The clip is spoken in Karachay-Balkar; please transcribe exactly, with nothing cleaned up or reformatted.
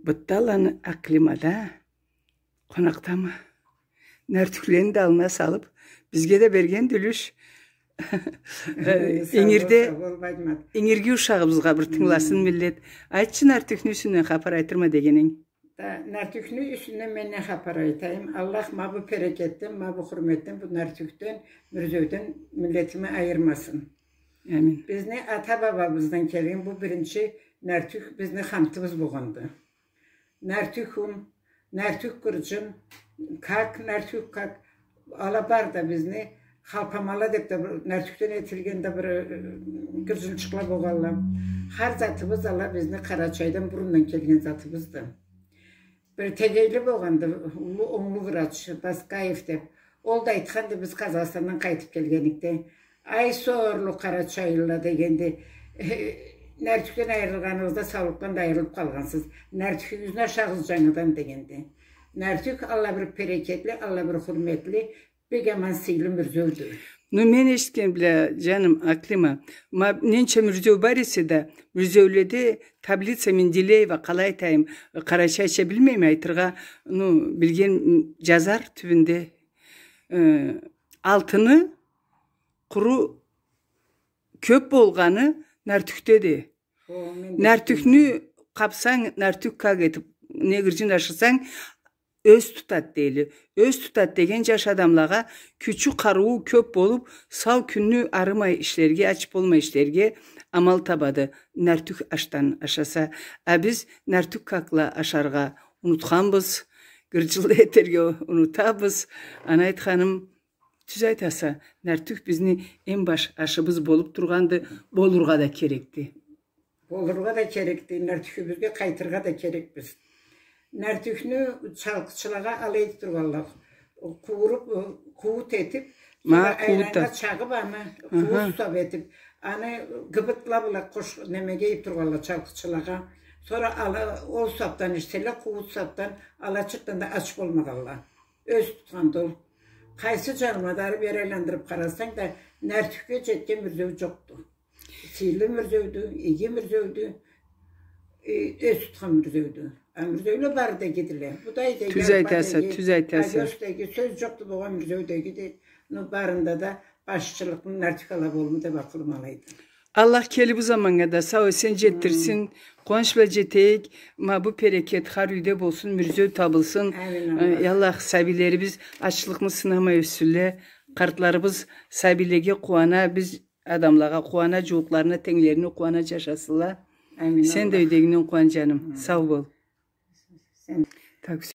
Бытта аланы Аклимада къонакъдама. Нартюхлени да аллына салып, бизге да берген юлюш. Э, ингирде, ингирге ушагъыбызгъа бир тынгыласын миллет. Айтчы, нартюхню юсюнден хапар айтырма дегенинг. Да, нартюхню юсюнден мен не хапар айтайым? Аллах ма бу перекетден, ма бу хурметден, бу нартюхден, мюрзеуден миллетими айырмасын. Амин. Бизни ата-бабабыздан келген бу биринчи нартюх бизни хамтыбыз болгъанды. Нартюх ун, нартюх гыржын, как, нартюх как. Ала бары да бизни халпамала деп да бир нартюхден этилген да бир, э, гыржынчыкъла болгъанла. Хар затыбыз ала бизни Къарачайдан бурундан келген затыбызды. Бир тегейли болгъанды, уллу онглу врач, Баскаев деп. Ол да айтханды, биз Къазахстандан къайтып келгенликде. Ай, сорлу къарачайлыла, дегенди. Э, нартюхден айырылгъаныгъызда саулукъдан да айырылып къалгъансыз. Нартюхюгюзню ашагъыз жангыдан, дегенди. Нартюх аллай бир перекетли, аллай бир хурметли, бек аман сыйлы мюрзеудю. Ну, мен эшитген бла, жаным, Аклима, ма ненча мюрзеу бар эсе да, мюрзеуледе таблица Менделеева, къалай айтайым, къарачайча билмейме айтыргъа, ну, билген, м, жазар тюбюнде. Э, алтыны къуру кёп болгъаны нартюхдеди. О, мен да эшитгенме. Нартюхню къапсанг, нартюх как этип, не гыржын ашырсанг, ёз тутат дейле. Ёз тутат деген жаш адамлагъа кючю, къарыуу кёп болуп, сау кюнню арымай ишлерге, ач болмай ишлерге амал табады. Нартюх ашдан ашаса. А биз нартюх какла ашаргъа унутханбыз, гыржынла этерге унутабыз. Аны айтханым, тюз айтаса, нартюх бизни эм баш ашыбыз болуп тургъанды, болургъа да керекди. Болургъа да керекди, нартюхюбюзге къайтыргъа да керекбиз. Нартюхню чалкъычылагъа алай этип тургъанла. Къууруп, къуут этип, ма, сора къуута, айланнга чагъып аны, къууут сап этип, аны гыбытла бла къош-, немеге ийип тургъанла чалкъычылагъа. Сора ала, ол сапдан ичселе, къууут сапдан, ала чыртдан да ач болмагъанла. Ёз тутханды ол. Къайсы жаныма да бир айландырып къарасанг да, нартюхге жетген мюрзеу жокъду. Сыйлы мюрзеудю, иги мюрзеудю, э, ёз тутхан мюрзеудю. А мюрзеуле бары да игидиле. Будай да иги, арпа да иги, овес да иги, сёз жокъду, болгъан мюрзеу да игиди. Ну, барында да башчылыкъны нартюх ала болурму деп акъылым алайды. Аллах келир бу заманнга да сау-эсен жетдирсин. Къууанч бла жетейик. Ма бу перекет хар юйде болсун, мюрзеу табылсын. Амин, Аллах. Э, я Аллах, сабийлерибиз ачлыкъны сынамай ёссюнле. Къартларыбыз сабийлеге къууана, биз адамлагъа къууана, жууукъларына, тенглерине къууана жашасынла. Амин, Аллах. Сен да юйдегингден къууан, жаным. Сау бол. Сен. Так,